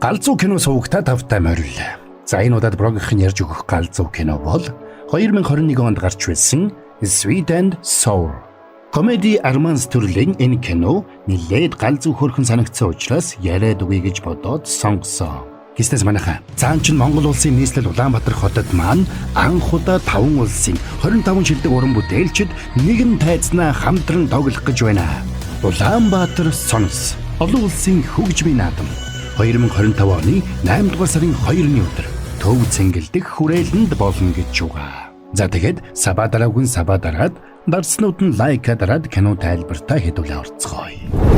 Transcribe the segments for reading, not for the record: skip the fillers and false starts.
Галзуу кино сувагта тавтай морил. За, энэ удаад брогийнх нь ярьж өгөх галзуу кино бол 2021 онд гарч байсан Sweet and Sour. Комеди романс төрлийн энэ кино нэлээд галзуу хөөрхөн санагдсан учраас яриад өгье гэж бодоод сонгосон. Гэснээс манайхаа заан чинь Монгол улсын нийслэл Улаанбаатар хотод маань анх удаа 5 улсын 25 шилдэг уран бүтээлчид нэгэн тайзнаа хамтран тоглох гэж байна. Улаанбаатар Сонс олон улсын хөгжмийн наадам 2025 оны 8 дугаар сарын 2-ны өдөр Төв цэнгэлдэх хүрээлэнд болно гэж байгаа. За, тэгэхэд sub аа дараагүй нь sub аа дараад, дарснууд нь like аа дараад кино тайлбартаа хэдүүлээ орцгоё.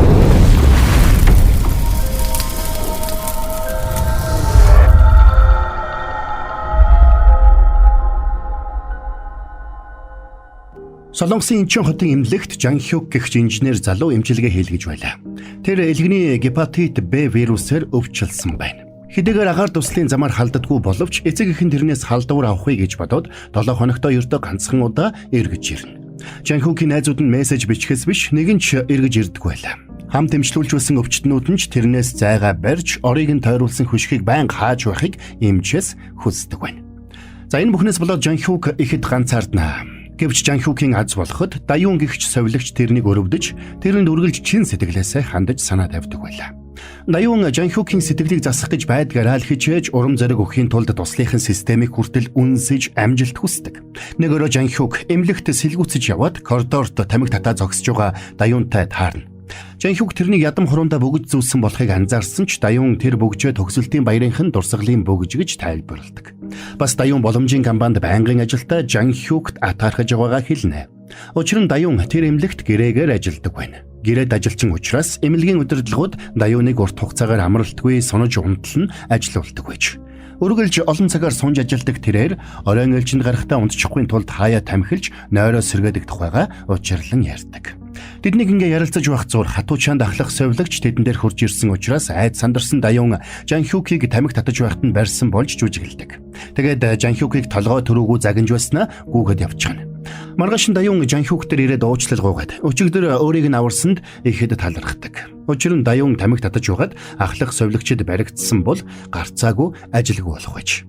Солонгосын Инчон хотын эмнэлэгт Жан Хюк гэгч инженер залуу эмчилгээ хийлгэж байлаа. Тэр элгэний гепатит Б вирусээр өвчлсөн байна. Хэдийгээр агаар дуслалын замаар халддаггүй боловч эцэг эх нь тэрнээс халдвар авахыг гэж бодоод 7 хоногтой ердөө ганцхан удаа эргэж ирнэ. Жан Хюкийн найзууд нь мессеж бичгээс биш нэг нь ч эргэж ирдэггүй байлаа. Хамт эмчлүүлж байсан өвчтнүүд нь ч тэрнээс зайгаа барьж орыг нь тойруулсан хөшгийг байнга хааж байхыг эмчээс хүсдэг байна. За, энэ бүхнээс болоод Жан Хюк ихэд ганцаардна. Гэвч Жан Хюкийн аз болоход Даюун гэгч совилогч тэрнийг өрөвдөж, тэрэнд үргэлж чин сэтгэлээсээ хандаж санаа тавьдаг байлаа. Даюун Жан Хюкийн сэтгэлийг засах гэж байдгаараа л хичээж, урам зориг өгөхийн тулд туслахын системийг хүртэл үнсэж амжилт хүсдэг. Нэг өрөө Жан Хюк эмнэлэгт сэлгүүцэж яваад коридорт тамхи татаа зогсож байгаа Даюунтай таарна. Жан Хюк тэрнийг ядам хурундаа бөгж зүүсэн болохыг анзаарсан ч Даюун тэр бөгжөө төгсөлтийн баярынхан дурсгалын бөгж гэж тайлбарладаг. Бас Даюун боломжийн компанид байнгын ажилтаа Жан Хюкт атаархаж байгаагаа хэлнэ. Учир нь Даюун тэр эмнэлэгт гэрээгээр ажилладаг байна. Гэрээд ажилчин учраас эмнэлгийн удирдлагууд Даюуныг урт хугацаагаар амралтгүй сунаж унтал нь ажилуулдаг байж. Үргэлж олон цагаар сунж ажилладаг тэрээр оройн ээлжинд гарахдаа унтчихгүй тулд хаяа тамхилж нойроо сэргээдэг тухайга учирлан ярьдаг. Тэднийг ингээ ярилцаж байх зур хатуучаанд ахлах совилогч тэдэн дээр хурж ирсэн учраас айд сандарсан Даюун Жан Хюкийг тамхи татаж байхад нь барьсан болж жүжиглэдэг. Тэгээд Жан Хюкийг толгой төрүүгүү загинж байснаа гүгээд явчихна. Маргааш нь Даюун Жан Хюк дээр ирээд уучлал гуйгаад өчигдөр өөрийг нь аварсанд ихэд талархдаг. Учир нь Даюун тамхи татаж байгаад ахлах совилогчид баригдсан бол гарцаагүй ажилгүй болох байж.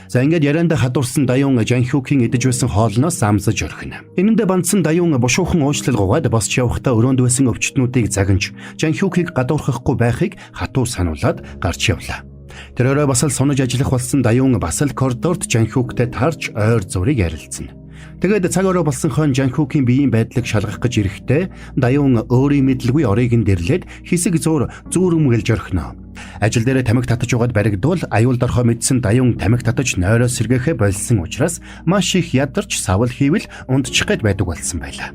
За, ингээд яриандаа хадуурсан Даюун Жан Хюкийн идэж байсан хоолноос амсаж орхино. Энэндээ бандсан Даюун бушуухан уучлал гуйгаад босч явахдаа өрөөнд байсан өвчтнүүдийг загинж Жан Хюкийг гадуурхахгүй байхыг хатуу сануулад гарч явлаа. Тэр өрөө бас л сунаж ажиллах болсон Даюун бас л коридорт Жан Хюктэй таарч ойр зургийг ярилцсан. Тэгээд цаг орой болсон хойно Жан Хюкийн биеийн байдлыг шалгах гэж ирэхдээ Даюун өөрийн мэдлгүй орыг нь дэрлээд хэсэг зуур зүүрэмгэлж орхино. Ажил дээрээ тамхи татаж байгаад баригдвал аюулд орхоо мэдсэн Даюун тамхи татаж нойроо сэргээхээ болсон учраас маш их ядарч савл хийвэл унтчих гээд байдаг болсон байлаа.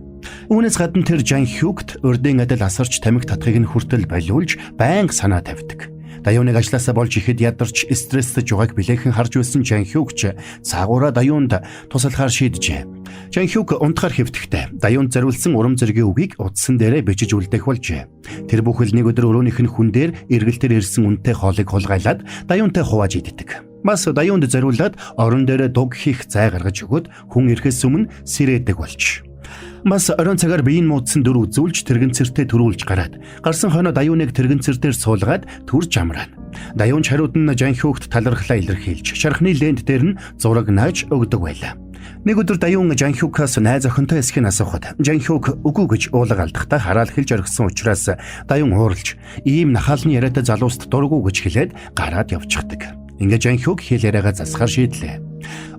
Үүнээс гадна тэр Жан Хюкт урдын адил асарч тамхи татахыг нь хүртэл болиулж байнга санаа тавьдаг. Даюуныг ажлаасаа болж ихэд ядарч стресстэй байгааг билээхэн харж байсан Жан Хюк ч цаагаараа Даюунд туслахаар шийджээ. Жан Хюк унтахаар хэвтэхдээ Даюунд зориулсан урам зоригийн үгийг утсан дээрээ бичиж үлдээх болжээ. Тэр бүхэл нэг өдөр өрөөнийх нь хүн дээр эргэлтээр ирсэн үнэтэй хоолыг хулгайлаад Даюунтай хувааж иддэг. Бас Даюунд зориулаад орон дээрээ дуг хийх зай гаргаж өгөөд хүн ирэхээс өмнө сэрээдэг болж. Бас оройн цагаар биеийн муудсан дүр үзүүлж тэргэнцэртээ төрүүлж гараад гарсан хойноо Даюуныг тэргэнцэр дээр суулгаад төрж амраана. Даюун ч хариуд нь Жан Хюкт талархлаа илэрхийлж шархны лент дээр нь зураг нааж өгдөг байлаа. Нэг өдөр Даюун Жан Хюкаас найз охинтой эсхийг асуухад Жан Хюк үгүй гэж уулга алдахдаа хараал хэлж орхисон учраас Даюун ууралж ийм нахаалны яриатай залууст дургу гэж хэлээд гараад явчихдаг. Ингээд Жан Хюк хэл яриагаа засахар шийдлээ.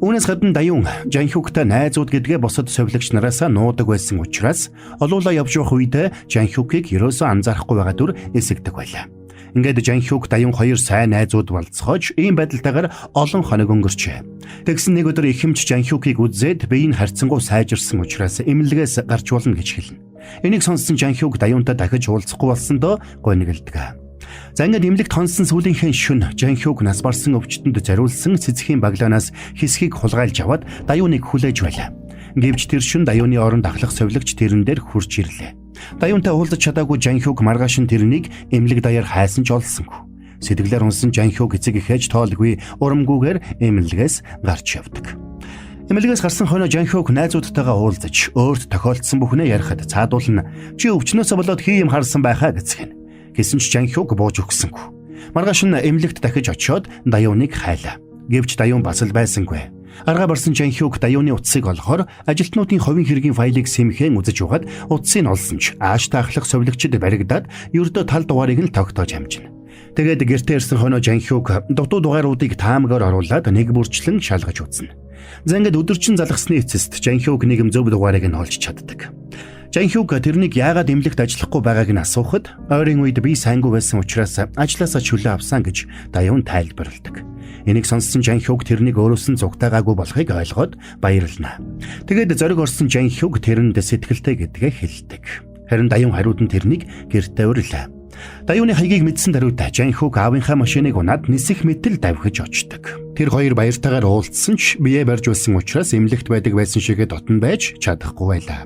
Үүнээс гадна Даюун Жан Хюктэй найзууд гэдгээ бусад совилогч нараасаа нуудаг байсан учраас олуулаа явж явах үедээ Жан Хюкийг ерөөсөө анзаарахгүй байгаа дүр эсэгдэг байлаа. Ингээд Жан Хюк, Даюун хоёр сайн найзууд болцоож ийм байдалтайгаар олон хоног өнгөрчээ. Тэгсэн нэг өдөр их эмч Жан Хюкийг үзээд бие нь харьцангуй сайжирсан учраас эмнэлгээс гарч болно гэж хэлнэ. Энийг сонссон Жан Хюк Даюунтай дахиж уулзахгүй болсондоо гонигладаг. За, ингээд эмнэлэгт хонсон сүүлийнхээ шөнө Жан Хюк нас барсан өвчтөнд зориулсан цэцгийн баглаанаас хэсгийг хулгайлж аваад Даюуныг хүлээж байлаа. Гэвч тэр шөнө Даюуны оронд ахлах совилогч тэрэн дээр хурж ирлээ. Даюунтай уулзах чадаагүй Жан Хюк маргааш нь тэрнийг эмнэлэг даяар хайсан ч олсонгүй. Сэтгэлээр унсан Жан Хюк эцэг эхээж тоолгүй урамгүйгээр эмнэлгээс гарч явдаг. Эмнэлгээс гарсан хойноо Жан Хюк найзуудтайгаа уулзаж өөрт тохиолдсон бүхнээ ярихад цаадуул нь чи өвчнөөсөө болоод хий юм харсан байхаа гэцгэн. Гэсэн ч Жан Хюк бууж өгсөнгүй. Маргааш нь эмнэлэгт дахиж очиод Даюуныг хайлаа. Гэвч Даюун бас л байсангүй. Аргаа барсан Жанхюг Даюуны утсыг олохоор ажилтнуудын хувийн хэргийн файлыг сэмхэн үзэж байгаад утсыг олсон ч ааш таахлах совилогчид баригдаад ердөө тал дугаарыг нь тогтоож амжина. Тэгээд гэртээ ирсэн хоноо Жанхюг дутуу дугааруудыг таамгаар оруулаад нэг бүрчлэн шалгаж үзнэ. За ингээд өдөржин залгасны эцэст Жанхюг нэгэн зөв дугаарыг нь олж чаддаг. Жанхюг тэрнийг яагаад эмнэлэгт ажиллахгүй байгааг нь асуухад ойрын үед би сайнгүй байсан учраас ажлаасаа чөлөө авсан гэж Даюун тайлбарладаг. Энийг сонссон Жанхюг тэрнийг өөрөөс нь зугтаагаагүй болохыг ойлгоод баярлна. Тэгээд зориг орсон Жанхюг тэрэнд сэтгэлтэй гэдгээ хэлдэг. Харин Даюун хариуд нь тэрнийг гэртээ уриалаа. Даюуны хаягийг мэдсэн даруйд Жанхюг аавынхаа машиныг унаад нисэх мэтэл давхиж очдог. Тэр хоёр баяртайгаар уулзсан ч бие барьж байсан учраас эмнэлэгт байдаг байсан шигээ дотн байж чадахгүй байлаа.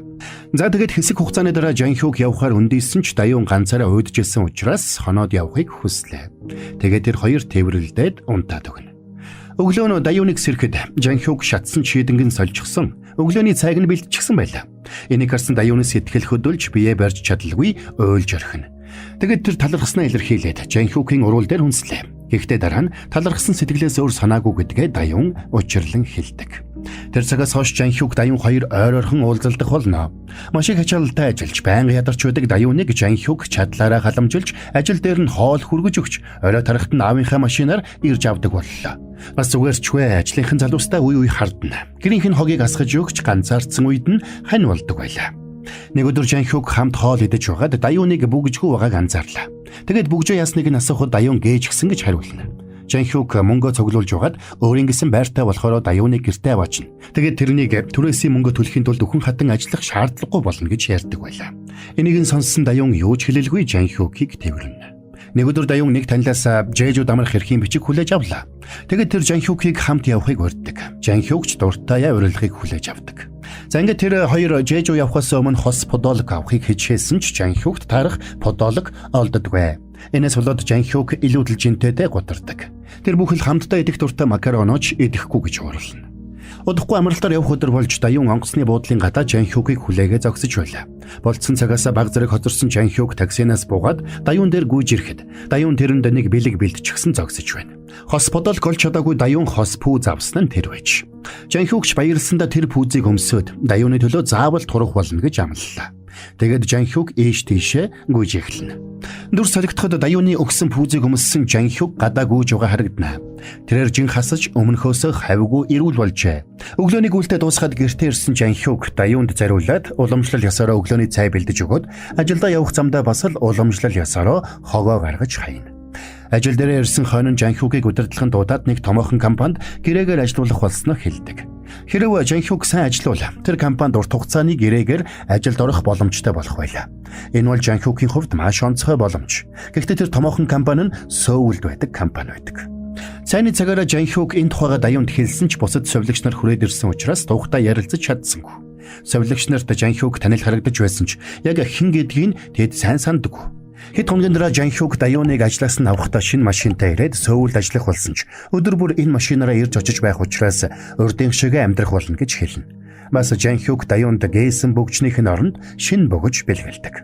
За тэгээд хэсэг хугацааны дараа Жанхюг явхаар хөндийсөн ч Даюун ганцаараа уйдчихсан учраас хоноод явахыг хүслээ. Тэгээд тэр хоёр тэврэлдээд унтаад өгнө. Өглөө нь Даюуныг сэрэхэд Жанхюг шатсан чийдэнг нь сольчихсон. Өглөөний цайг нь бэлтчихсэн байлаа. Энийг харсан Даюуны сэтгэл хөдөлж бие барьж чадалгүй уйлж орхино. Тэгээд тэр талархснаа илэрхийлээд Жанхюгийн уруул дээр хүнслээ. Гэхдээ дараа нь талархсан сэтгэлээс өөр санаагүй гэдгээ Даюун учирлан хэлдэг. Тэр цагаас хойш Жанхюг Даюун хоёр ойр ойрхон уулзалдах болно. Маш их ачаалалтай ажиллаж байнга ядарч байдаг Даюуныг Жанхюг чадлаараа халамжилж ажил дээр нь хоол хүргэж өгч орой тарахт нь аавынхаа машинаар ирж авдаг боллоо. Бас зүгээр ч вэ ажлынхын залуустай үе үе хардна. Гэрийнх нь хогийг асгаж өгч ганцаардсан үед нь хань болдог байлаа. Нэг өдөр Жанхюг хамт хоол идэж байгаад Даюуныг бүгжгүй байгааг анзаарлаа. Тэгээд бүгжээ ясныг нь асуухад Даюун гээжгсэн гэж хариулна. Жанхюг мөнгө цуглуулж байгаад өөрийн гэсэн байртай болохоор Даюуныг гэртээ аваачна. Тэгээд тэрнийг түрээсийн мөнгө төлөхийн тулд өхөн хатан ажиллах шаардлагагүй болно гэж ярьдаг байлаа. Энийг нь сонссон Даюун юу ч хэлэлгүй Жанхюгийг тэврэнэ. Нэг өдөр Даюун нэг танилаас Жэжүд амрах эрхийн бичиг хүлээж авлаа. Тэгээд тэр Жанхюгийг хамт явахыг урьддаг. Жанхюг ч дуртайя урилгыг хүлээж авдаг. За ингээд тэр хоёр Жэжү явахаас өмнө хос подолог авахыг хичээсэн ч Жанхюгт таарах подолог олддоггүй. Энэс болоод Жанхюг илүүдэл жинтэйдээ гутардаг. Тэр бүхэл хамтдаа идэх дуртай макароноч идэхгүй гэж уурлана. Удахгүй амралтаар явах өдөр болж Даюун онгоцны буудлын гадаа Жанхюгийг хүлээгээ зогсож байлаа. Болцсон цагаас баг зэрэг хоцорсон Жанхюг таксинаас буугаад Даюун дээр гүйж ирэхэд Даюун тэрэнд нэг бэлэг бэлтчихсэн зогсож байна. Хос подолк олж чадаагүй Даюун хос пүүз авсан нь тэр байж. Жанхюгч баярлсандаа тэр пүүзийг өмсөөд Даюуны төлөө заавал турах болно гэж амлалаа. Тэгээд Жанхюг ээш тийшээ гүйж эхэлнэ. Дүр солигдоход Даюуны өгсөн пүүзийг өмссөн Жанхюг гадаа гүйж байгаа харагдана. Тэрээр жин хасаж өмнөхөөсөө хавьгүй эрүүл болжээ. Өглөөний гүйлтээ дуусгаад гэртээ ирсэн Жанхюг Даюунд зариулаад уламжлал ёсороо өглөөний цай бэлдэж өгөөд ажилдаа явах замдаа бас л уламжлал ёсороо хогоо гаргаж хайна. Ажил дээрээ ирсэн хойно Жанхюгийг удирдлагын дуудаад нэг томоохон компанид гэрээгээр ажилуулах болсноо хэлдэг. Хэрв Жанхюг сайн ажиллавал тэр компанид урт хугацааны гэрээгээр ажилд орох боломжтой болох байлаа. Энэ бол Жанхюгийн хувьд маш онцгой боломж. Гэхдээ тэр томоохон компани нь Сөүлд байдаг компани байдаг. Цайны цагаараа Жанхюг энэ тухайга Даюунд хэлсэн ч бусад совилогч нар хүрээд ирсэн учраас тухтай ярилцаж чадсангүй. Совилогч нарт Жанхюг танил харагдаж байсан ч яг хэн гэдгийг тэд сайн санддаггүй. Хэд хоногийн дараа Жанхюг Даюуныг ажлаас нь авахдаа шинэ машинтай ирээд Сөүлд ажиллах болсон ч өдөр бүр энэ машинаараа ирж очиж байх учраас урдын шигээ амьдрах болно гэж хэлнэ. Бас Жанхюг Даюунд гээсэн бөгжнийх нь оронд шинэ бөгж бэлгэлдэг.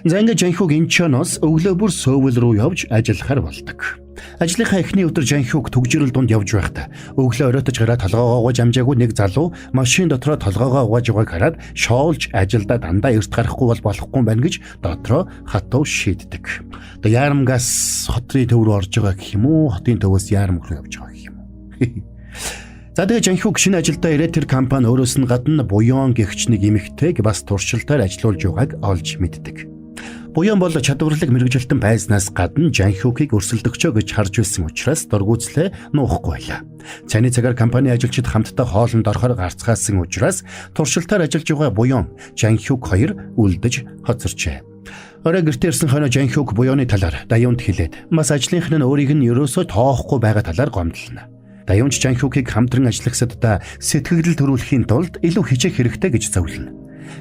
За ингээд Жанхюг Инчоноос өглөө бүр Сөүл рүү явж ажиллахар болдог. Ажлынхаа эхний өдөр Жанхюг түгжрэл дунд явж байхдаа өглөө оройтож гараад толгоогоо угааж амжаагүй нэг залуу машин дотроо толгоогоо угааж байгааг хараад шоолж ажилдаа дандаа эрт гарахгүй бол болохгүй юм байна гэж дотроо хатуу шийддэг. Одоо Ярамгаас хотрын төв рүү орж байгаа гэх юм уу? Хотын төвөөс Ярамг руу явж байгаа гэх юм уу? За тэгээ Жанхюг шинэ ажилдаа ирээд тэр компани өөрөөс нь гадна Буян гэгч нэг эмэгтэйг бас туршилтаар ажилуулж байгааг олж мэддэг. Буян бол чадварлаг мэргэжилтэн байснаас гадна Жанхюгийг өрсөлдөгчөө гэж харж байсан учраас дургүйцлээ нуухгүй байлаа. Цайны цагаар компани ажилчид хамтдаа хоолнд орохоор гарцгаасан учраас туршилтаар ажиллаж байгаа Буян, Жанхюг хоёр үлдэж хоцорчээ. Орой гэртээ ирсэн хойно Жанхюг Буяны талаар Даюунд хэлээд бас ажлынх нь өөрийг нь ерөөсөө тоохгүй байгаа талаар гомдлно. Даюунч Жанхюгийг хамтран ажиллагсаддаа сэтгэгдэл төрүүлэхийн тулд илүү хичээх хэрэгтэй гэж зөвлөнө.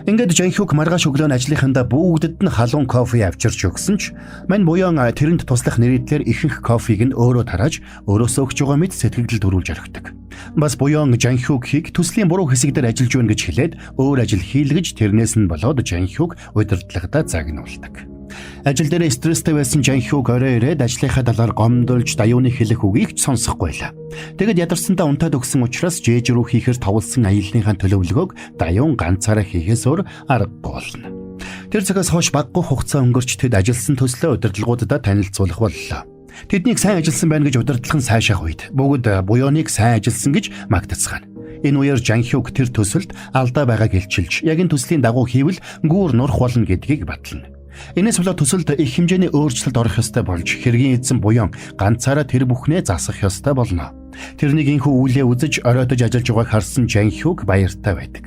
Ингээд Жанхюг маргааш өглөө нь ажлынхандаа бүгдэд нь халуун кофе авчирч өгсөн ч мань Буян тэрэнд туслах нэрийдлэр ихэнх кофег нь өөрөө тарааж өөрөөсөө өгч байгаа мэт сэтгэгдэл төрүүлж орхидог. Бас Буян Жанхюгийг төслийн буруу хэсэг дээр ажиллаж байна гэж хэлээд өөр ажил хийлгэж тэрнээс нь болоод Жанхюг удирдлагадаа загнуулдаг. Ажил дээрээ стресстэй байсан Жанхюг орой ирээд ажлынхаа талаар гомдолж Даюуны хэлэх үгийг ч сонсохгүй байлаа. Тэгэд ядарсандаа унтаад өгсөн учраас жээж рүү хийхээр товлсон аяллынхаа төлөвлөгөөг Даюун ганцаараа хийхээс өөр аргагүй болно. Тэр цагаас хойш багагүй хугацаа өнгөрч тэд ажилласан төслөө удирдлагуудад танилцуулах боллоо. Тэднийг сайн ажилласан байна гэж удирдлага нь сайшаах үед бүгд Буёныг сайн ажилласан гэж магтацгаана. Энэ үеэр Жанхюг тэр төсөлд алдаа байгааг илчилж, яг энэ төслийн дагуу хийвэл гүүр нурах болно гэдгийг батлана. Энэс болоод төсөлд их хэмжээний өөрчлөлт орох ёстой болж, хэргийн эзэн Буён ганцаараа тэр бүхнээ засах ёстой болно. Тэрнийг энхүү үйлээ үзэж оройтож ажиллаж байгааг харсан Жанхюг баяртай байдаг.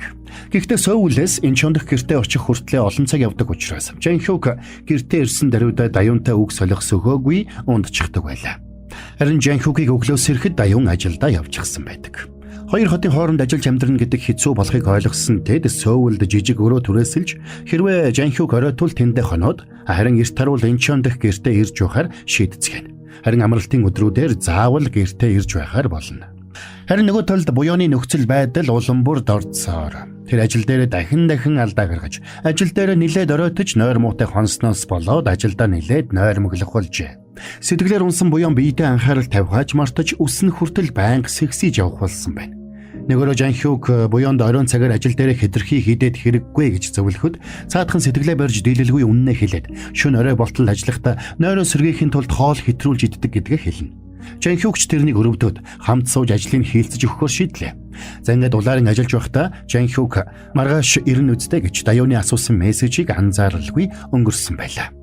Гэхдээ Сөүлээс Инчон дэх гэртээ очих хүртлээр олон цаг явдаг учраас Жанхюг гэртээ ирсэн даруйдаа Даюунтай үг солих сөхөөгүй унтчихдаг байлаа. Харин Жанхюгийг өглөөс ирэхэд Даюун ажилдаа явчихсан байдаг. Хоёр хотын хооронд ажиллаж амьдрна гэдэг хэцүү болохыг ойлгосон тэд Сөүлд жижиг өрөө түрээсэлж, хэрвээ Жанхюг оройтвол тэндээ хоноод, харин эрт харуул Инчон дэх гэртээ ирж байхаар шийдцгээнэ. Харин амралтын өдрүүдээр заавал гэртээ ирж байхаар болно. Харин нөгөө талд Буёны нөхцөл байдал улам бүр дордсоор. Тэр ажил дээрээ дахин дахин алдаа гаргаж, ажил дээрээ нилээд оройтож нойр муутай хонсноос болоод ажилдаа нилээд нойрмоглох болжээ. Сэтгэлээр унсан Буён биедээ анхаарал тавихаач мартаж үс нь хүртэл байнга сэгсийж явах болсон байна. Нэгөрөө Жанхюг Буёнд оройн цагаар ажил дээрээ хэтэрхий хийдээд хэрэггүй гэж зөвлөхөд цаадхан сэтгэлээ барьж дийлэлгүй үннээ хэлээд шөнө орой болтол ажиллахдаа нойроо сэргээхийн тулд хоол хэтрүүлж иддэг гэдгээ хэлнэ. Жанхюгч тэрнийг өрөвдөөд хамт сууж ажлыг хийлцэж өгөхөөр шийдлээ. За ингээд улаарын ажиллаж байхдаа Жанхюг маргааш ирнэ үсттэй гэж Даюуны асуусан мессежийг анзааралгүй өнгөрсөн байлаа.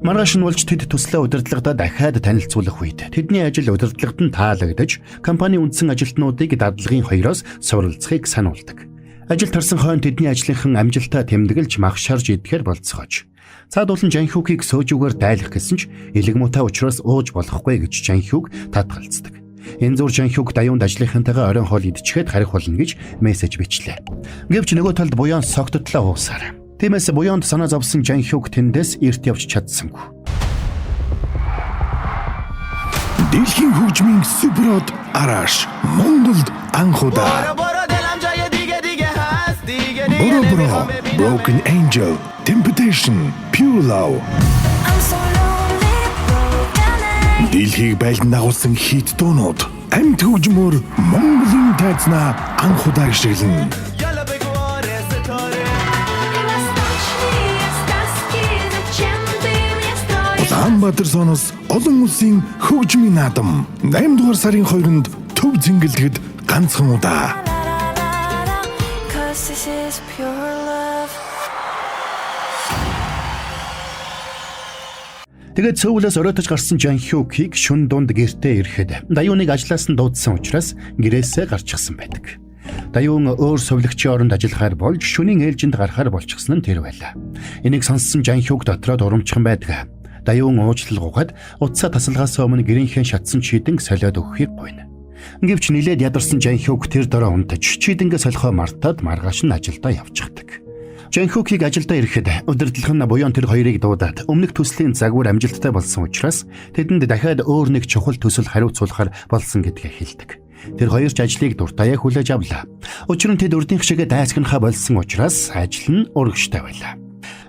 Маргааш нь болж тэд төслөө удирдлагадаа дахиад танилцуулах үед тэдний ажил удирдлагад нь таалагдаж, компани үндсэн ажилтнуудыг дадлагын хоёроос суралцахыг сануулдаг. Ажил тарсан хойно тэдний ажлынхан амжилтаа тэмдэглэж мах шарж идэхээр болцоогооч. Цаадуулан Жанхюгийг сөөжүүгээр дайлах гэсэн ч элэг муутай учраас ууж болохгүй гэж Жанхюг татгалздаг. Энэ зур Жанхюг Даюунд ажлынхантайгаа оройн хоол идчихээд харих болно гэж мессеж бичлээ. Гэвч нөгөө талд Буян согтотлоо уусаар. Тиймээс Буянд санаа зовсон Жанхюг тэндээс эрт явж чадсангүй. Дэлхийн хөгжмийн суперод Араш Монголд анх удаа. Боро Боро, Broken Angel, Temptation, Pure Love. I'm so lonely, broken. Дэлхийг байлдан дагуулсан хит дуунууд амьд хөгжмөөр Монголын тайзнаа анх удаа ишиглэнэ. Восточные сказки, зачем ты мне строишь? Улаанбаатар соноос олон улсын хөгжмийн наадам 8 дугаар сарын 2-нд төв цэнгэлдэхэд ганцхан удаа. La-la-la-la, 'cause this is pure love. Тэгээд Сөүлээс оройтож гарсан Жанхюгийг шүн дунд гэртээ ирэхэд Даюуныг ажлаас нь дуудсан учраас гэрээсээ гарчихсан байдаг. Даюун өөр совилогчийн оронд ажиллахаар болж шөнийн ээлжинд гарахаар болчихсон нь тэр байлаа. Энийг сонссон Жанхюг дотроо дурамчхан байдаг. Даюун уучлал гуйгаад утсаа тасалгаасаа өмнө гэрийнхээ шатсан чийдэнг солиод өгөхийг гуйна. Гэвч нилээд ядарсан Жанхюг тэр дороо унтаж чийдэнгээ солихоо мартаад маргааш нь ажилдаа явчихдаг. Жанхюкийг ажилдаа ирэхэд удирдлага нь Буян тэр хоёрыг дуудаад өмнөх төслийн загвар амжилттай болсон учраас тэдэнд дахиад өөр нэг чухал төсөл хариуцуулахар болсон гэдгээ хэлдэг. Тэр хоёр ч ажлыг дуртаяа хүлээж авлаа. Учир нь тэд урдынх шигээ дайсагнахаа болсон учраас ажил нь урагштай байлаа.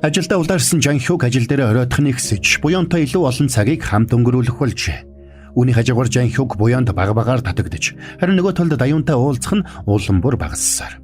Ажилдаа улаарсан Жанхюг ажил дээрээ оройтох нь ихсэж, Буянтай илүү олон цагийг хамт өнгөрүүлэх болжээ. Үүний хажуугаар Жанхюг Буянд баг багаар татагдаж, харин нөгөө талд Даюунтай уулзах нь улам бүр багассаар.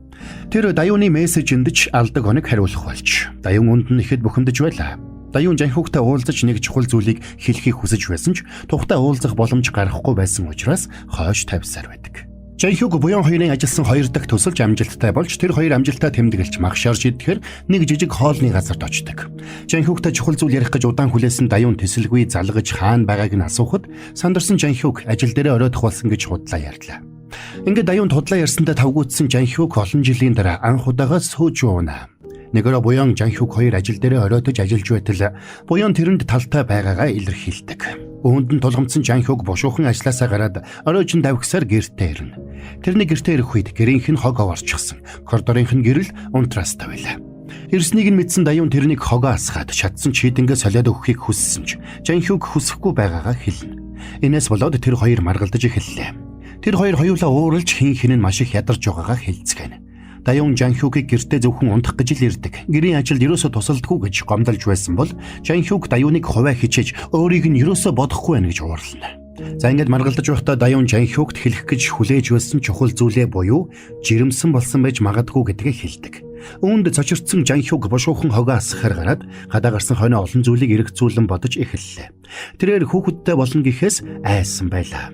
Тэр Даюуны мессежинд ч алдаг хоног хариулах болж, Даюун үнд нь ихэд бухимдаж байлаа. Даюун Жанхюгтай уулзаж нэг чухал зүйлийг хэлэхийг хүсэж байсан ч тухтай уулзах боломж гарахгүй байсан учраас хойш тавьсаар байдаг. Жанхюг Буян хоёрын ажилласан хоёр дахь төсөлж амжилттай болж тэр хоёр амжилтаа тэмдэглэж мах шарж идэхээр нэг жижиг хоолны газарт очдог. Жанхюгтай чухал зүйл ярих гэж удаан хүлээсэн Даюун тэсэлгүй залгаж хаана байгааг нь асуухад сандарсан Жанхюг ажил дээрээ оройтох болсон гэж худлаа ярьлаа. Ингээд Даюун худлаа ярьсандаа тавгуутсан Жанхюг олон жилийн дараа анх удаага сууж уунаа. Нэгөрөө Буян Жанхюг хоёр ажил дээрээ оройтож ажиллаж байтал Буян тэрэнд талтай байгаагаа илэрхийлдэг. Үүнд нь тулгамдсан Жанхюг бушуухан ажлаасаа гараад оройжин давхисаар гэртээ ирнэ. Тэрний гэртээ ирэх үед гэрийнх нь хог оварчихсан. Коридорынх нь гэрэл унтраастай байлаа. Ирснийг нь мэдсэн Даюун тэрнийг хогоо асгаад шатсан чийдэнгээ солиод өгөхийг хүссэн ч Жанхюг хүсэхгүй байгаагаа хэлнэ. Энээс болоод тэр хоёр маргалдаж эхэллээ. Тэр хоёр хоёулаа ууралж хин хин нь маш их ядарч байгаагаа хэлцгээнэ. Даюун Жанхюгийг гэртээ зөвхөн унтах гэж л ирдэг. Гэрийн ажилд ерөөсөө тусалдаггүй гэж гомдолж байсан бол Жанхюг Даюуныг хувиа хичээж өөрийг нь ерөөсөө бодохгүй байна гэж уурлана. За ингээд маргалдаж байхдаа Даюун Жанхюгт хэлэх гэж хүлээж байсан чухал зүйлээ буюу жирэмсэн болсон байж магадгүй гэдгээ хэлдэг. Үүнд цочирдсан Жанхюг бушуухан хогоо асгахаар гараад гадаа гарсан хойноо олон зүйлийг эргцүүлэн бодож эхэллээ. Тэрээр хүүхэдтэй болно гэхээс айсан байлаа.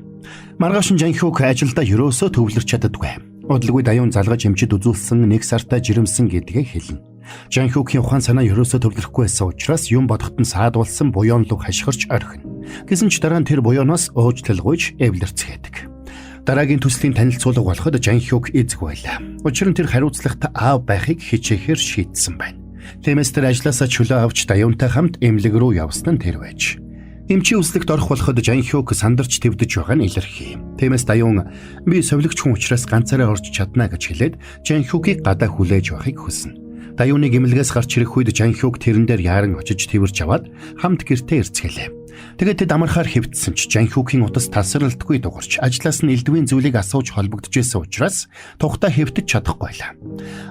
Маргааш нь Жанхюг ажилдаа ерөөсөө төвлөрч чаддаггүй. Удалгүй Даюун залгаж эмчид үзүүлсэн нэг сартаа жирэмсэн гэдгээ хэлнэ. Жанхюгийн ухаан санаа ерөөсөө төвлөрөхгүй байсан учраас юм бодоход нь саадулсан буян луг хашгирч орхино. Гэсэн ч дараа нь тэр буяноос уучлал гуйж эвлэрцгээдэг. Дараагийн төслийн танилцуулга болоход Жанхюг эзэг байлаа. Учир нь тэр хариуцлагатай аав байхыг хичээхээр шийдсэн байна. Тиймээс тэр ажлаасаа чөлөө авч Даюунтай хамт эмнэлэг рүү явсан нь тэр байж. Эмчийн үзлэгт орох болоход Жанхюг сандарч твдэж байгаа нь илэрхий. Тиймээс Даюун би совилогч хүн учраас ганцаараа орж чадна гэж хэлээд Жанхюгийг гадаа хүлээж байхыг хүснэ. Даюуныг эмнэлгээс гарч ирэх үед Жанхюг тэрэн дээр яаран очиж тэрч аваад хамт гэртээ ирцгэлээ. Тэгээд тэд амархаар хэвтсэн ч Жанхюгийн утас тасралтгүй дугарч ажлаас нь элдвийн зүйлийг асууж холбогдож байсан учраас тухтай хэвтэж чадахгүй байлаа.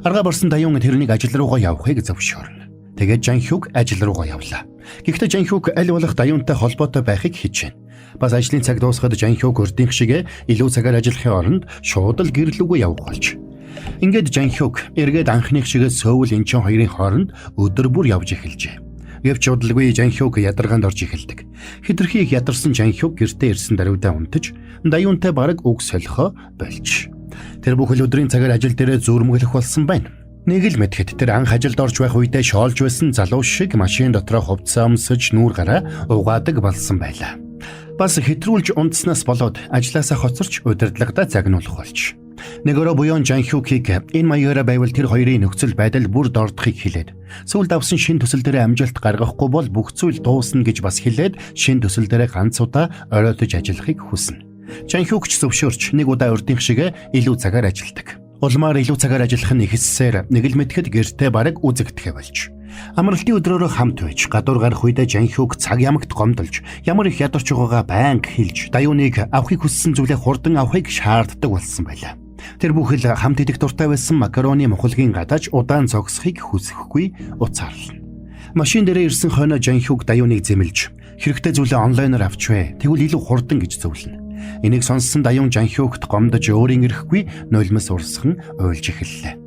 Аргаа борсон Даюун тэрнийг ажил руугаа явахыг зөвшөөрнө. Тэгээд Жанхюг ажил руугаа явлаа. Гэхдээ Жанхюг аль болох Даюунтай холбоотой байхыг хичээнэ. Бас ажлын цаг дуусахад Жанхюг урдынх шигэ илүү цагаар ажиллахын оронд шууд л гэр лүүгээ явах болж. Ингээд Жанхюг эргээд анхных шигэ Сөүл Инчон хоёрын хооронд өдөр бүр явж эхэлжээ. Гэвч удалгүй Жанхюг ядаргаанд орж эхэлдэг. Хэтэрхий их ядарсан Жанхюг гэртээ ирсэн даруйдаа унтаж Даюунтай бараг үг солихоо болж. Тэр бүхэл өдрийн цагаар ажил дээрээ зөрмөглөх болсон байна. Нэг л мэдэхэд тэр анх ажилд орж байх үедээ шоолж байсан залуу шиг машин дотроо хувцас өмсөж нүүр гараа угаадаг болсон байлаа. Бас хэтрүүлж унтснаас болоод ажлаасаа хоцорч удирдлагадаа загнуулах болж. Нэг өрөө буян Жанхюгийг энэ маягаараа байвал тэр хоёрын нөхцөл байдал бүр дордохыг хэлээд сүүлд авсан шин төсөл дээрээ амжилт гаргахгүй бол бүх зүйл дуусна гэж бас хэлээд шин төсөл дээрээ ганц удаа оройтож ажиллахыг хүснэ. Жанхюг ч зөвшөөрч нэг удаа урдынх шигэ илүү цагаар ажилладаг. Улмаар илүү цагаар ажиллах нь ихэссээр нэг л мэтгэд гэртээ бараг үзэгдэхэ болж. Амралтын өдрөөрөө хамт байж гадуур гарах үедээ Жанхюг цаг ямагт гомдолж ямар их ядарч байгаагаа байнга хэлж Даюуныг авахыг хүссэн зүйлээ хурдан авахыг шаарддаг болсон байлаа. Тэр бүхэл хамт идэх дуртай байсан макароны мухалгийн гадааж удаан зогсохыг хүсэхгүй уцаарлана. Машин дээрээ ирсэн хойноо Жанхюг Даюуныг зэмлэж хэрэгтэй зүйлээ онлайнаар авчвэ. Тэгвэл илүү хурдан гэж зөвлөнө. Энийг сонссон Даюун Жанхюгт гомдож өөрийн эрэхгүй нулимс урсган уйлж эхэллээ.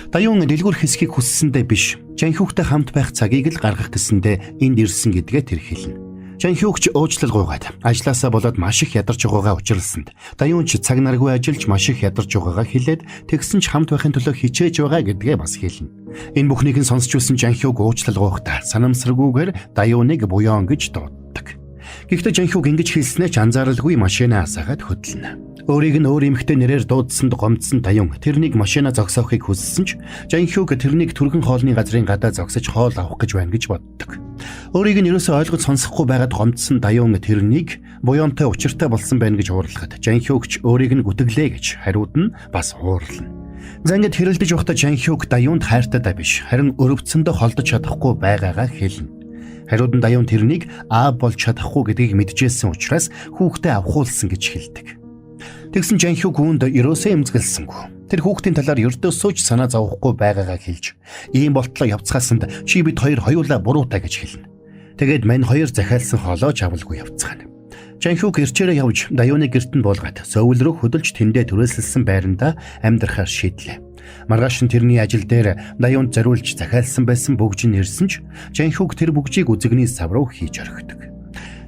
Даюун дэлгүүр хэсгийг хүссэндээ биш, Жанхюгтай хамт байх цагийг л гаргах гэсэндээ энд ирсэн гэдгээ тэр хэлнэ. Жанхюг ч уучлал гуйгаад ажлаасаа болоод маш их ядарч байгаагаа учирлсанд Даюун ч цаг наргүй ажиллаж маш их ядарч байгаагаа хэлээд тэгсэн ч хамт байхын төлөө хичээж байгаа гэдгээ бас хэлнэ. Энэ бүхнийг нь сонсч байсан Жанхюг уучлал гуйхдаа санамсаргүйгээр Даюуныг буян гэж дууддаг. Гэхдээ Жанхюг ингэж хэлснээ ч анзааралгүй машинаа асаагаад хөдлөнө. Өөрийг нь өөр эмэгтэй нэрээр дуудсанд гомдсон Даюун тэрнийг машина зогсоохыг хүссэн ч Жанхюг тэрнийг түргэн хоолны газрын гадаа зогсож хоол авах гэж байна гэж боддог. Өөрийг нь ерөөсөө ойлгож сонсохгүй байгаад гомдсон Даюун тэрнийг буянтай учиртай болсон байна гэж уурлахад Жанхюг ч өөрийг нь гүтгэлээ гэж хариуд нь бас уурлана. За ингээд хэрэлдэж байхдаа Жанхюг Даюунд хайртай да биш харин өрөвдсөндөө холдож чадахгүй байгаагаа хэлнэ. Хариуд нь Даюун тэрнийг аав болж чадахгүй гэдгийг мэдчихсэн учраас хүүхдээ авахуулсан гэж хэлдэг. Тэгсэн Жанхюг үүнд ерөөсөө эмзэгэлсэнгүй. Тэр хүүхдийн талаар ердөөсөө ч санаа зовхгүй байгаагаа хэлж, ийм болтлоо явцгаасанд чи бид хоёр хоёулаа буруутай гэж хэлнэ. Тэгээд мань хоёр захиалсан хоолоо чавлгүй явцгаана. Жанхюг эрчээрээ явж Даюуны гэрт нь буулгаад Сөүл рүү хөдөлж тэндээ түрээсэлсэн байранда амьдрахаар шийдлээ. Маргааш нь тэрний ажил дээр Даюунд зориулж захиалсан байсан бөгж нь ирсэн ч Жанхюг тэр бөгжийг үзэгний сав руу хийж орхидог.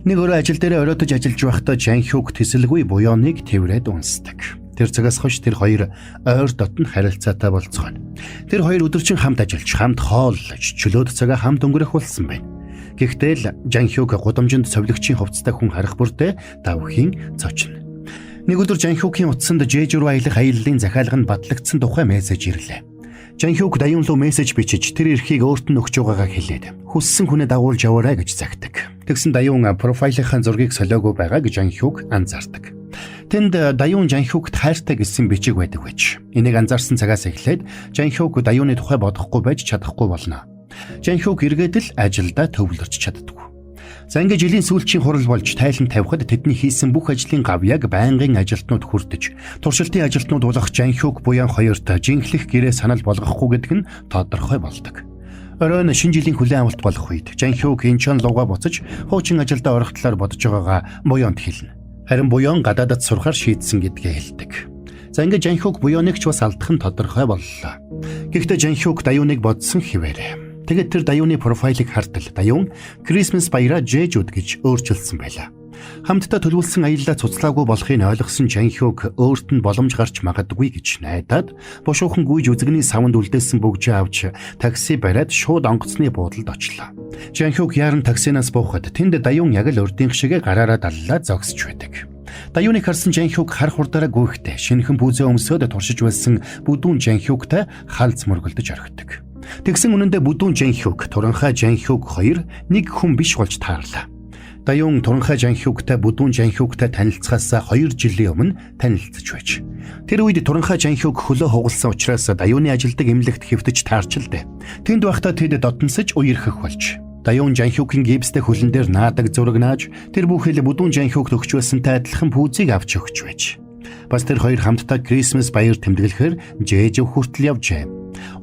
Нэг өрөө ажил дээрээ оройтож ажиллаж байхдаа Жанхюг тэсэлгүй буяоныг тэврээд унсдаг. Тэр цагаас хойш тэр хоёр ойр дотн харилцаатай болцгооно. Тэр хоёр өдөржин хамт ажиллаж, хамт хооллож, чөлөөт цагаа хамт өнгөрөх болсон байна. Гэхдээ л Жанхюг гудамжинд совилогчийн хувцастай хүн харах бүртээ давхийн цочно. Нэг өдөр Жанхюгийн утсанд Жэжү рүү аялах аяллаа захиалга нь батлагдсан тухай мессеж ирлээ. Жанхюг Даюун руу мессеж бичиж тэр эрхийг өөрт нь өгч байгаагаа хэлээд хүссэн хүнээ дагуулж яваарай гэж загтаг. Тэгсэн Даюун профайлынхаа зургийг солиогүй байгааг Жанхюг анзаардаг. Тэнд Даюун Жанхюгт хайртай гэсэн бичиг байдаг байж. Энийг анзаарсан цагаас эхлээд Жанхюг Даюуны тухай бодохгүй байж чадахгүй болно. Жанхюг эргээд л ажилдаа төвлөрч чаддаггүй. За ингээд жилийн сүүлчийн хурал болж тайлан тавихад тэдний хийсэн бүх ажлын гавьяаг байнгын ажилтнууд хүртэж, туршилтын ажилтнууд болох Жанхюк Буян хоёрт жинхлэх гэрээ санал болгохгүй гэдэг нь тодорхой болдог. Оройн шинэ жилийн хүлээн авалт болох үед Жанхюк Инчон лугаа буцаж хуучин ажилдаа орох талаар бодож байгаагаа Буянд хэлнэ. Харин Буян гадаадад сурахар шийдсэн гэдгээ хэлдэг. За ингээд Жанхюк Буяныг ч бас алдах нь тодорхой боллоо. Гэхдээ Жанхюк Даюуныг бодсон хിവэрэ. Тэгээд тэр Даюуны профайлыг хартал Даюун Christmas баяраа Жэжүд гэж өөрчилсөн байлаа. Хамтдаа төлөвлөсөн аяллаа цуцлаагүй болохыг ойлгосон Жанхюк өөрт нь боломж гарч магадгүй гэж найдаад бушуухан гүйж үзэгний савнд үлдээсэн бөгжөө авч такси бариад шууд онгоцны буудалд очлоо. Жанхюк яаран таксинаас буухад тэнд Даюун яг л урдынх шигээ гараараа даллаа зогсож байдаг. Даюуныг харсан Жанхюк хар хурдаараа гүйхдээ шинэхэн пүүзээ өмсөөд туршиж байсан бүдүүн Жанхюктай халз мөргөлдөж орхидог. Тэгсэн үнэндээ бүдүүн Жанхюк, туранхай Жанхюк хоёр нэг хүн биш болж таарлаа. Даюун туранхай Жанхюктай бүдүүн Жанхюктай танилцахаас 2 жилийн өмнө танилцж байж. Тэр үед туранхай Жанхюк хөлөө хугалсан учраас Даюуны ажилдаг эмнэлэгт хэвтэж таарч л дээ. Тэнд байхдаа тэд додонсож үерхэх болж. Даюун Жанхюкийн гипстэй хөлн дээр наадаг зураг нааж тэр бүхэл бүдүүн Жанхюкт өгч байсантай адилхан пүүзийг авч өгч байж. Бас тэр хоёр хамтдаа Christmas баяр тэмдэглэхээр Жэжв хүртэл явжээ.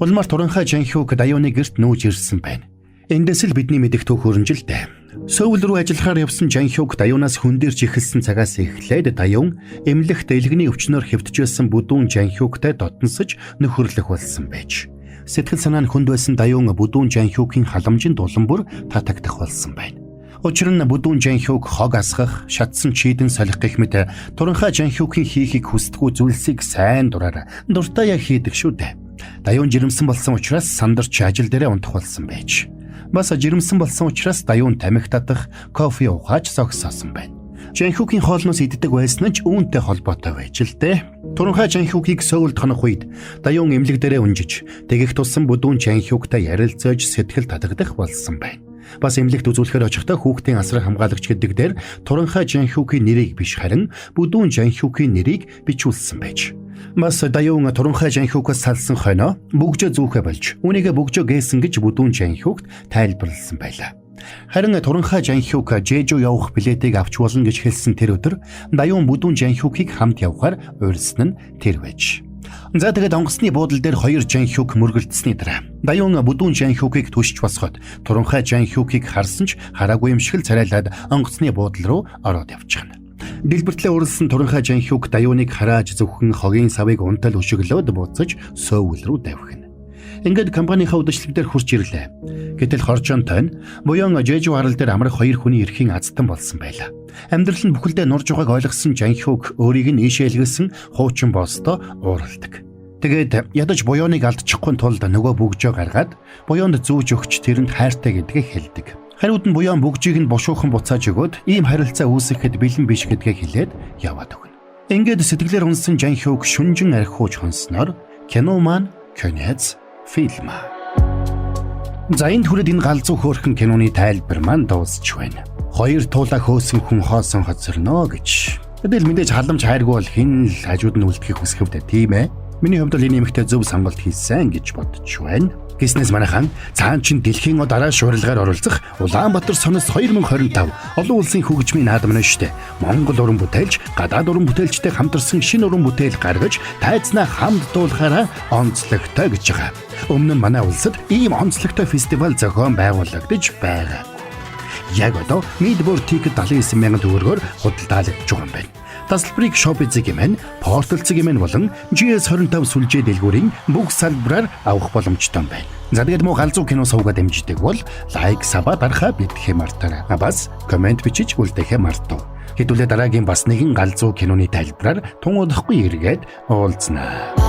Улмаар туранхай Жанхюк Даюуны гэрт нүүж ирсэн байна. Эндээс л бидний мэдэх түүх өрнжилтэй. Сөүл рүү ажиллахаар явсан Жанхюк Даюунаас хөндөрч эхэлсэн цагаас эхлээд Даюун эмнэлэгт элгэний өвчнөөр хэвтэж байсан бүдүүн Жанхюктай дотносож нөхөрлөх болсон байж. Сэтгэл санаа нь хүнд байсан Даюун бүдүүн Жанхюкийн халамжинд улам бүр татагдах болсон байна. Учир нь бүдүүн Жанхюк хог асгах, шатсан чийдэн солих гэх мэт туранхай Жанхюкийн хийхийг хүсдэггүй зүйлсийг сайн дураар дуртай яг хийдэг шүү дээ. Даюун жирэмсэн болсон учраас сандарч ажил дээрээ унтах болсон байж. Бас жирэмсэн болсон учраас Даюун тамхи татах, кофе уухаач зогсоосон байна. Жанхюкийн хоолноос иддэг байсан ч үүнтэй холбоотой байж л дээ. Туранхай Жанхюкийг Сөүлд хонох үед Даюун эмнэлэг дээрээ унжиж, тэгэх тусам бүдүүн Жанхюктай ярилцаж сэтгэл татагдах болсон байна. Бас эмнэлэгт үзүүлэхээр очихдоо хүүхдийн асран хамгаалагч гэдэг дээр Туранхай Жанхюкийн нэрийг биш харин бүдүүн Жанхюкийн нэрийг бичүүлсэн байж. Бас Даюун Туранхай Жанхюкаас салсан хойноо бөгжөө зүүхэ болж, үүнийгээ бөгжөө гээсэн гэж бүдүүн Жанхюкт тайлбарласан байлаа. Харин Туранхай Жанхюк Жэжүү явах билетийг авч болно гэж хэлсэн тэр өдөр Даюун бүдүүн Жанхюкийг хамт явахаар урьсан нь тэр байж. За тэгээд онгоцны буудал дээр хоёр Жанхюк мөргөлдсөний дараа Даюун бүдүүн Жанхюкийг түшиж босгоод Туранхай Жанхюкийг харсан ч хараагүй юм шиг л царайлаад онгоцны буудал руу ороод явчихна. Дэлбэртлээ уралсан Туранхай Жанхюк Даюуныг харааж зөвхөн хогийн савыг унтал өшөглөөд буцаж Сөүл рүү давхина. Ингээд компанийнхаа үдшилэг дээр хурж ирлээ. Гэтэл хоржоонтой нь Буян Жэжүү арал дээр амрах хоёр хүний эрхийн азтан болсон байлаа. Амьдрал нь бүхэлдээ нурж байгааг ойлгосон Жанхюк өөрийг нь ийшээ элгэлсэн хуучин босстой ууралдаг. Тэгээд ядаж Буяныг алдчихгүй тулд нөгөө бөгжөө гаргаад Буянд зүүж өгч тэрэнд хайртай гэдгээ хэлдэг. Хариуд нь Буян бөгжийг нь бушуухан буцааж өгөөд ийм харилцаа үүсгэхэд бэлэн биш гэдгээ хэлээд яваад өгнө. Ингээд сэтгэлээр унсан Жанхюк шүнжин архиуж хонсноор кино маань конец фильма. За энд хүрээд энэ галзуу хөөрхөн киноны тайлбар маань дуусч байна. Хоёр туулаа хөөсөн хүн хоосон хоцорно гэж. Тэгэл мэдээж халамж хайргүй бол хэн л хажууд нь үлдэхийг хүсэх вдэ, тийм ээ. Миний хувьд бол энэ эмэгтэй зөв сонголт хийсэн гэж бодож байна. Гэснээс манайхан цаан чин дэлхийн од араа шуурилгаар оролцох Улаанбаатар сонос 2025 олон улсын хөгжмийн наадам нь штэ. Монгол уран бүтээлч гадаад уран бүтээлчтэй хамтарсан шинэ уран бүтээл гаргаж тайзнаа хамт дуулахаараа онцлогтой гэж байгаа. Өмнө нь манай улсад ийм онцлогтой фестивал зохион байгуулагдаж байгаа. Яг одоо Midboard ticket 79 мянган төгрөгөөр худалдаалагдж байгаа юм байна. Тасалбарыг Shopee цэг mn, Portal цэг mn болон GS25 сүлжээ дэлгүүрийн бүх салбараар авах боломжтой байна. За тэгээд муу галзуу кино сувгаа дэмждэг бол like, sub аа дарахаа битгий мартаарай. Бас comment бичиж үлдээхээ мартав. Хэдүүлээ дараагийн бас нэгэн галзуу киноны тайлбараар тун удахгүй эргээд уулзнаа.